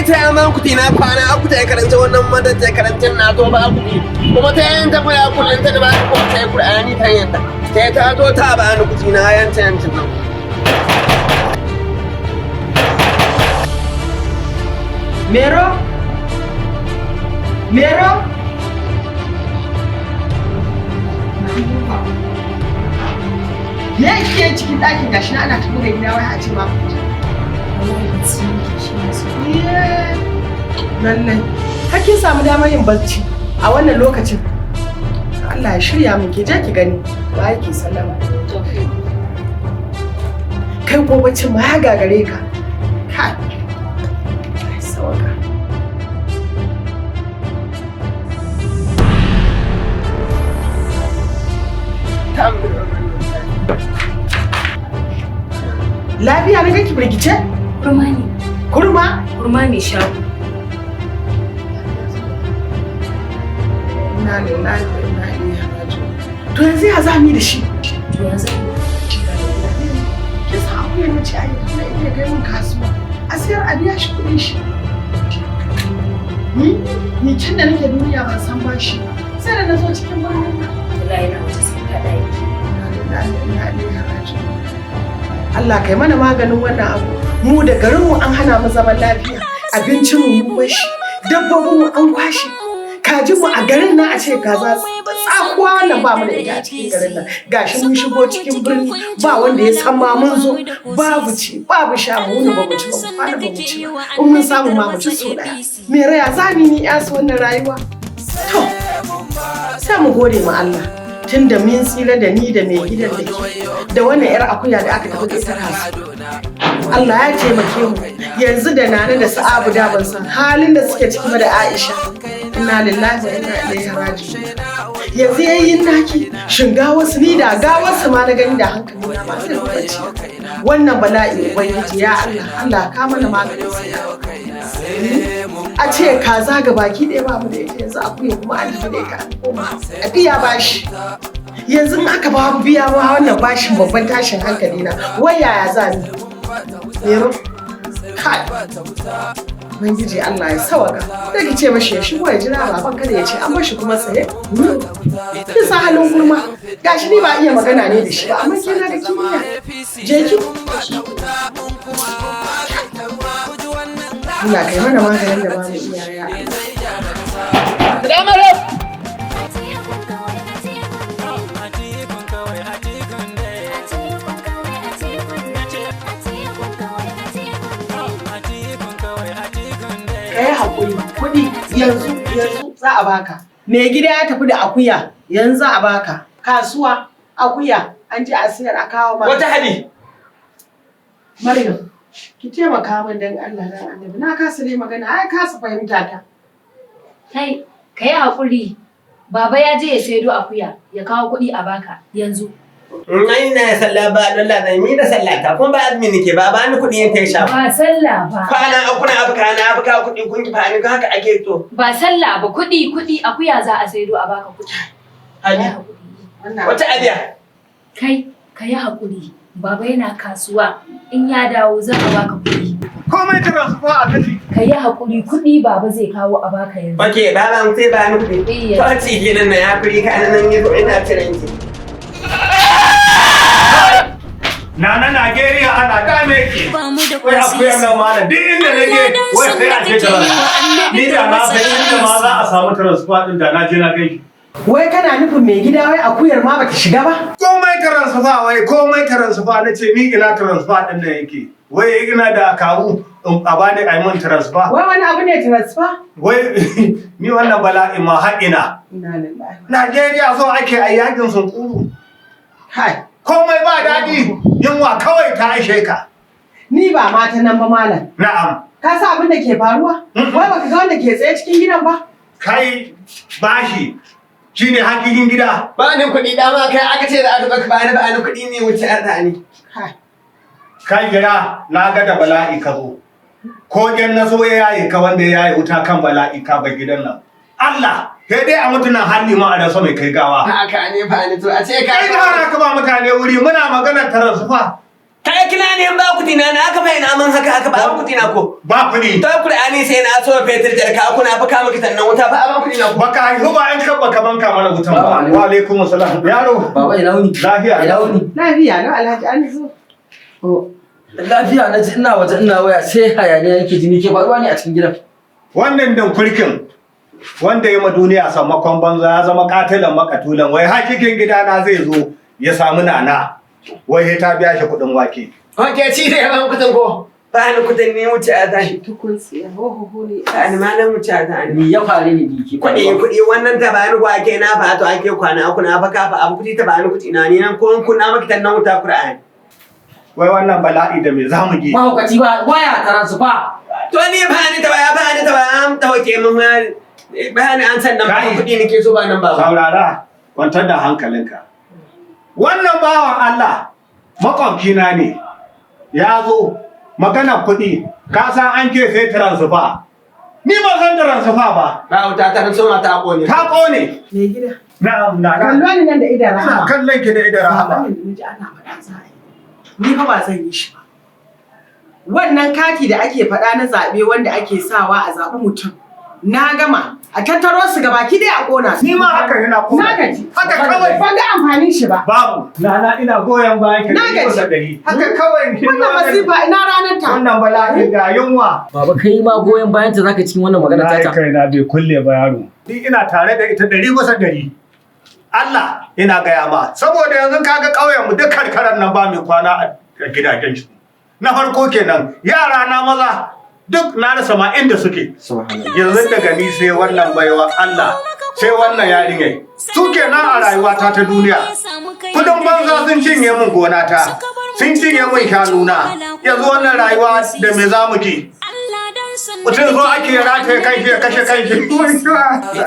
ta yaman kuti na kwana aku ta karanta wannan madan ta karanta na to ba kuɗi. Kuma ta yanta ba ya kullun ta ba ko ta yi Qur'ani ta yanta. Ta ta to ta ba ni kuti na yanta yanta nan. Mero? Mero? Me yake cikin ɗakin gashi na ana tafi da gida wai a ce ma ku. Wallahi bacci nake shi ne so. Lallai. Har kin samu damar yin bacci a wannan lokacin. Allah ya shirya min ke je ki gani. Ba yake sallama. Kai ko baccin ma ya gagare ka. Kai. Ai sawaka. Lafiya na ganki firgice? Kurma ne. Kurma? Kurma mai shago. Inna lillahi wa inna ilaihi raji'un. To yanzu ya za mu yi da shi? To ya zan yi? Kin san akuyar na ce ai na iya kai mun kasuwa. A sayar a biya shi kuɗin shi. Ni ni tun da nake duniya ban san bashi ba. Sai da na zo cikin birnin nan. Wallahi yana waje sai ka ɗaki. Inna lillahi wa inna ilaihi raji'un. Allah kai mana maganin wannan abu. Mu da garinmu an hana mu zaman lafiya. Abincin mu mun bashi. Dabbobin mu an kwashe. Kajin mu a garin nan a ce kaza tsakuwa wannan ba mu da ita a cikin garin nan. Gashi mun shigo cikin birni ba wanda ya san ma mun zo. Babu ci, babu sha mu wuni ba mu ci ba mu kwana ba mu ci ba. In mun samu ma mu ci sau ɗaya. Me raya za mu yi yasu wannan rayuwa? To, sai mu gode ma Allah. Tunda mun tsira da ni da mai gidan da ke da wannan 'yar akuya da aka tafi da ita kasuwa. Allah ya taimake mu yanzu da Nana da Sa'abu da ban san halin da suke ciki ba da Aisha. Inna lillahi wa inna ilaihi raji'un. Yanzu yayin naki shin gawarsu ni da gawarsu ma na gani da hankali na ma sai bacci. Wannan bala'i ubangiji ya Allah Allah ka mana maganin sa. A ce kaza ga baki ɗaya ba mu da ita yanzu akuya kuma an tafi da ita an koma a biya bashi. Yanzu in aka ba biya ma wannan bashin babban tashin hankali na wai yaya za ni? Mero? Kai. Ubangiji Allah ya sawaka. Da ki ce mashi ya shigo ya jira baban kada ya ce an bashi kuma tsaye. Kin san halin gulma. Gashi ni ba iya magana ne da shi ba amma ke na ga kimiyya. Je ki. Allah kai mana maganin da ba mu iya ya Allah. Salamu alaikum. Ka yi haƙuri kuɗi yanzu yanzu za a baka. Mai gida ya tafi da akuya yanzu za a baka. Kasuwa akuya an je a sayar a kawo ma. Wata hadi. Maryam ki taimaka min dan Allah dan Annabi na kasa ne magana ai kasa fahimta ta. Kai, ka yi haƙuri. Baba ya je ya saido akuya ya kawo kuɗi a baka yanzu. Ai na sallah ba Allah zan yi da sallah ta kuma ba azumi nake ba ba ni kuɗi yanke sha. Ba sallah ba. Kwana uku na abu kana abu ka kuɗi kun ki fani haka ake so. Ba sallah ba kuɗi kuɗi akuya za a saido a baka kuɗi. Ka yi Hadi. haƙuri. Wannan Wata abiya. Kai, ka yi haƙuri. Baba yana kasuwa in ya dawo za a baka kuɗi. Komai transfer a kashi. Ka yi haƙuri kuɗi baba zai kawo a baka yanzu. Oke baban sai ba ni kuɗi. Eh, To ci kenan na ya kuɗi ka nan yazo ina tiran ki. Nana Najeriya ana dame ki. Ba mu da Wai akuyar nan malam duk inda na je wai sai a ce transfer. Ni da na san inda ma za a samu transfer din da na je na kai shi. Wai kana nufin mai gida wai akuyar ma bata shiga ba? Komai transfer wai komai transfer na ce ni ina transfer din nan yake. Wai ina da akawu in a bani a yi min transfer. Wai wani abu ne transfer? Wai ni wannan bala'in ma har ina. Inna lillahi. Najeriya so ake a yakin sunkuru. Kai Komai ba daɗi yunwa kawai ta ishe ka. ni ba mata nan ba malam. Na'am. Ka san abin da ke faruwa? Wai baka ga wanda ke tsaye cikin gidan ba? Kai bashi shine hakikin gida. Ba ni kuɗi dama kai aka ce za a baka ba ni ba ni kuɗi ne wuce arda ni. Kai. Kai jira na ga da bala'i ka zo. Ko jan na so ya yaye ka wanda ya yaye wuta kan bala'i ka bar gidan nan. Allah sai dai a mutunan halli ma a rasa mai kai gawa. Haka ne fa ni to a ce ka Kai da hana ka ba mutane wuri muna maganar transfer. Kai kina ne ba kudi na na aka bayyana man haka aka ba kudi na ko. Ba kuɗi. To Qur'ani sai na so fetur jarka kuna fa kama kitan nan wuta fa a ba kudi na ko. Baka haihu ba in kan baka banka mana wutan ba. Wa alaikum salam. Yaro. Baba ina wuni? Lafiya. Ina wuni? Lafiya na Alhaji an zo. Oh, lafiya na ji ina waje ina waya sai hayaniya yake ji ke faruwa ne a cikin gidan. Wannan dinkurkin wanda ya ma duniya sammakon banza ya zama katilan makatulan wai har cikin gidana zai zo ya samu nana. Wai sai ta biya shi kuɗin wake. Oke ci da yaban kudin ko. Ba ni kudin ne wuce a zani. Tukun tsiya ho ho ho ne. Ba ni malam wuce a zani. Me ya faru ne ni ke Kuɗi faruwa? kuɗi wannan ta bani wake na fa to ake kwana kuna fa kafa abu kuɗi ta bani kuɗi na ni nan ko kuna maki tan nan wuta Qur'ani. Wai wannan bala'i da me za mu yi? Mahaukaci ba waya transfer. To ni ba ni ta ba ba ni ta ba an tauke mun ma ba ni an san nan ba Kai. kuɗi nake so ba nan ba. Saurara, kwantar da hankalinka. Wannan bawan Allah makwabcina ne, ya zo magana kuɗi, ka san an ce sai transfer. Ni ba san transfer ba, Ba wuta ta so mata kone. ta ƙone. Mai gida. Na'am, nana. Kallo ni nan da idan Ina rahama. kallon ki da idan rahama. Wannan da naji ana faɗa za a yi. Ni fa ba zan yi shi ba. Wannan kati da ake faɗa na zaɓe wanda ake sawa a zaɓi mutum. Na gama a tattaro su gabaki ɗaya a ƙona su. Ni ma haka yana kuma. Na gaji. Haka kawai. Ban ga amfanin shi ba. Babu. Nana ina goyon bayan ki. Na ɗari gaji. bisa ɗari. Haka kawai. Wannan masifa ina ranar ta. Wannan bala'i ga yunwa. Baba kai ma goyon bayan ta zaka cikin wannan magana Na tata. kai na bai kulle ba yaro. Ni ina tare da ita 100%. Allah ina gaya ma saboda yanzu kaga ƙauyen mu duk karkarar nan ba mai kwana a gidajen su. Na farko kenan yara na maza duk na rasa ma inda suke. Subhanallah. Yanzu daga ni sai wannan baiwa Allah sai wannan yarinyar. Su kenan a rayuwata ta duniya. Kudin banza sun cinye min gonata, sun cinye min shanuna. Yanzu wannan rayuwa da me za mu ji? Mutum zo ake rataye kanshi ya kashe kanshi.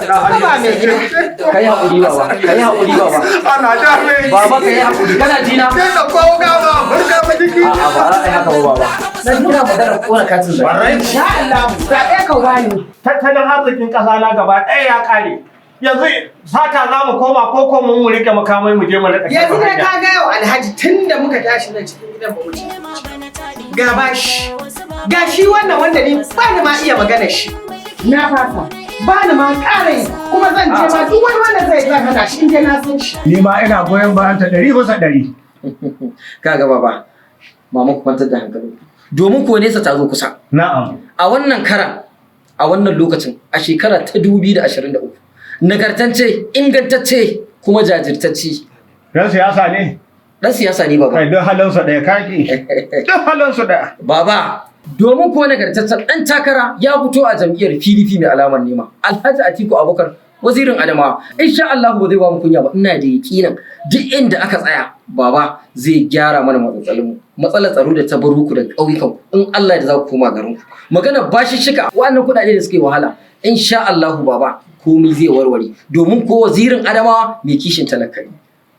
Haba mai gida. Kai haƙuri baba, kai haƙuri baba. Ana dame. Baba kai haƙuri kana ji na? Sai da kawo gaba, burga ma jiki. A'a ba za a yi haka ba baba. Na ji kana magana kona katin zaɓe. Warai. Ya Allah zaɓe ka wani. Tattalin arzikin ƙasa na gaba ɗaya ya ƙare. Yanzu sata za mu koma ko ko mun rike makamai mu je mu rika Yanzu dai ka ga yau Alhaji tun da muka tashi nan cikin gidan ba mu ci. Ga bashi. Ga shi wannan wanda ni ba ni ma iya magana shi. Na fasa. Ba ni ma ƙara yi kuma zan je ma duk wani wanda zai zan hana shi in dai na san shi. Ni ma ina goyon bayan ta 100%. Kaga baba. Mama ku kwantar da hankalinku. Domin ko nesa ta zo kusa. Na'am. A wannan karan a wannan lokacin a shekara ta 2023 nagartacce ingantacce kuma jajirtacce Dan siyasa ne. dan siyasa ne baba. Kai duk halinsu ɗaya kaki. Duk halinsu ɗaya. Baba, domin kuwa nagartaccen ɗan takara ya fito a jam'iyyar PDP mai alamar nema. Alhaji Atiku Abubakar wazirin Adamawa. Insha Allah ba zai ba mu kunya ba. Ina da yaƙinin duk inda aka tsaya baba zai gyara mana matsatsalin mu. Matsalar tsaro da ta baro ku da ƙauyukan ku. In Allah da za ku koma garin ku. Magana bashishshika wannan kuɗaɗe da suke wahala. Insha Allah baba komai zai warware. Domin ko wazirin Adamawa mai kishin talaka ne.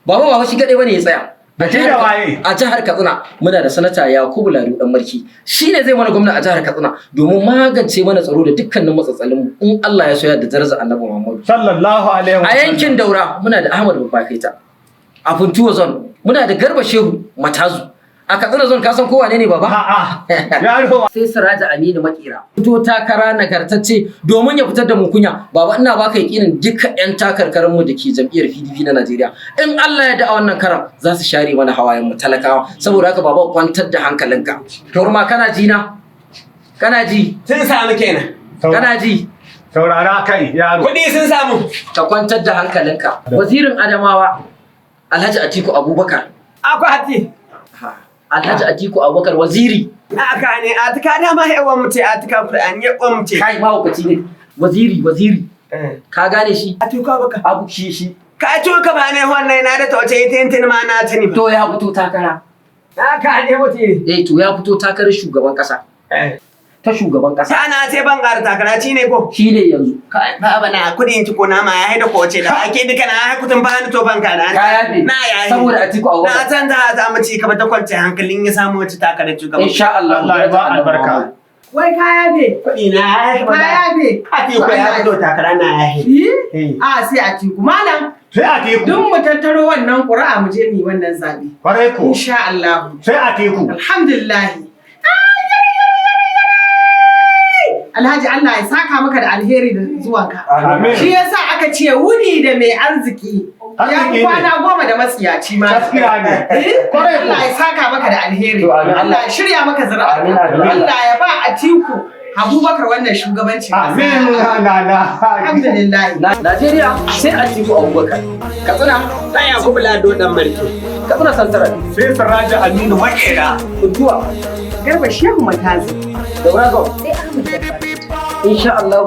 Baba ba shi kaɗai bane ya tsaya. Da shi da waye? A jihar Katsina muna da sanata Yakubu Lado Dan Marki shine zai mana gwamna a jihar Katsina domin magance mana tsaro da dukkanin matsatsalin mu in Allah ya so ya da darajar Annabi Muhammadu. Sallallahu alaihi wa A yankin Daura muna da Ahmad Babba Kaita. A Funtuwa zone muna da Garba Shehu Matazu. A Katsina zone ka san ko wane ne baba? A'a. Yaro Sai Siraja Aminu Makera. Fito takara nagartacce domin ya fitar da mu kunya. Baba ina baka yakinin duka 'yan takarkarin mu da ke jam'iyyar PDP na Najeriya. In Allah ya da a wannan karan za su share mana hawayen mu talakawa. Saboda haka baba kwantar da hankalinka. Kurma kana ji na? Kana ji? Sun samu kenan. Kana ji? Saurara kai yaro. Kuɗi sun samu. Ka kwantar da hankalinka. Wazirin Adamawa Alhaji Atiku Abubakar. Akwati. Alhaji Atiku Abubakar waziri. Aka ne atika dama yawan mu ce atika Qur'ani yawan mu ce. Kai mahaukaci ne. Waziri waziri. Ka gane shi? Atiku Abubakar. Abu shi shi. Ka tuka ba ne wannan na da tauce tintin ma na tuni ba. To ya fito takara. Aka ne mutum. Eh to ya fito takarar shugaban kasa. Ta shugaban kasa. Sana ce ban ƙara takara ci ne ko. Shi ne yanzu. Kai baba na kudin ci ko nama ya haida ko ce da ake duka na haikutun ba ni to ban kara. Ka yafe. Na yafe. Saboda Atiku Na Abubakar. san za a samu ci gaba da kwanciyar hankalin ya samu wacce takarar shugaban. Insha Allah. Allah ya ba albarka. Wai ka yafe? Kuɗi na ya yafe. Ka yafe? Atiku ya fito takara na yafe. Yi? A sai Atiku. Malam, Sai Atiku. duk mu tattaro wannan ƙuri'a mu je mu yi wannan zaɓe. Kwarai ko. Insha Allah. Sai Atiku. Alhamdulillah. Alhaji, Allah ya saka maka da alheri da zuwanka. Amin. Shi yasa aka ce wuni da mai arziki ya fi Arziki ne. kwana 10 da matsiyaci ma. Gaskiya ne. Eh? Kwarai ko. Allah ya saka maka da alheri. To, amin. Allah ya shirya maka zuri'a. Amin, amin. Allah ya ba Atiku Abubakar wannan shugabancin. Amin na na. Alhamdulillah. Najeriya sai Atiku Abubakar. Katsina, Ɗan Yakubu Lado ɗan Marke. Katsina Santaral, Sai Siraji Aminu Makera. Kuntuwa, Garba Shehu Matazi. Daura Gom. Sai Ahmad Jabbar. Insha Allah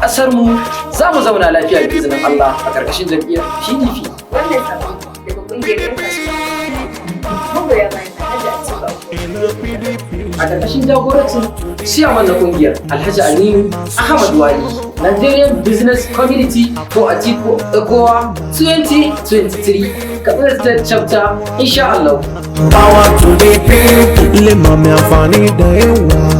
kasar mu za mu zauna lafiya da izinin Allah a ƙarƙashin jam'iyyar PDP. Wannan sako daga kungiyar 'yan kasuwa. Magoya bayan Alhaji Atiku Abubakar. A ƙarƙashin jagorancin ciyaman na ƙungiyar Alhaji Aminu Ahmad Wali, Nigerian Business Community for Atiku ECOWA 2023 Katsina State Chapter, insha Allah. Power to the people. Lè mọ̀ mi àǹfààní da yawa.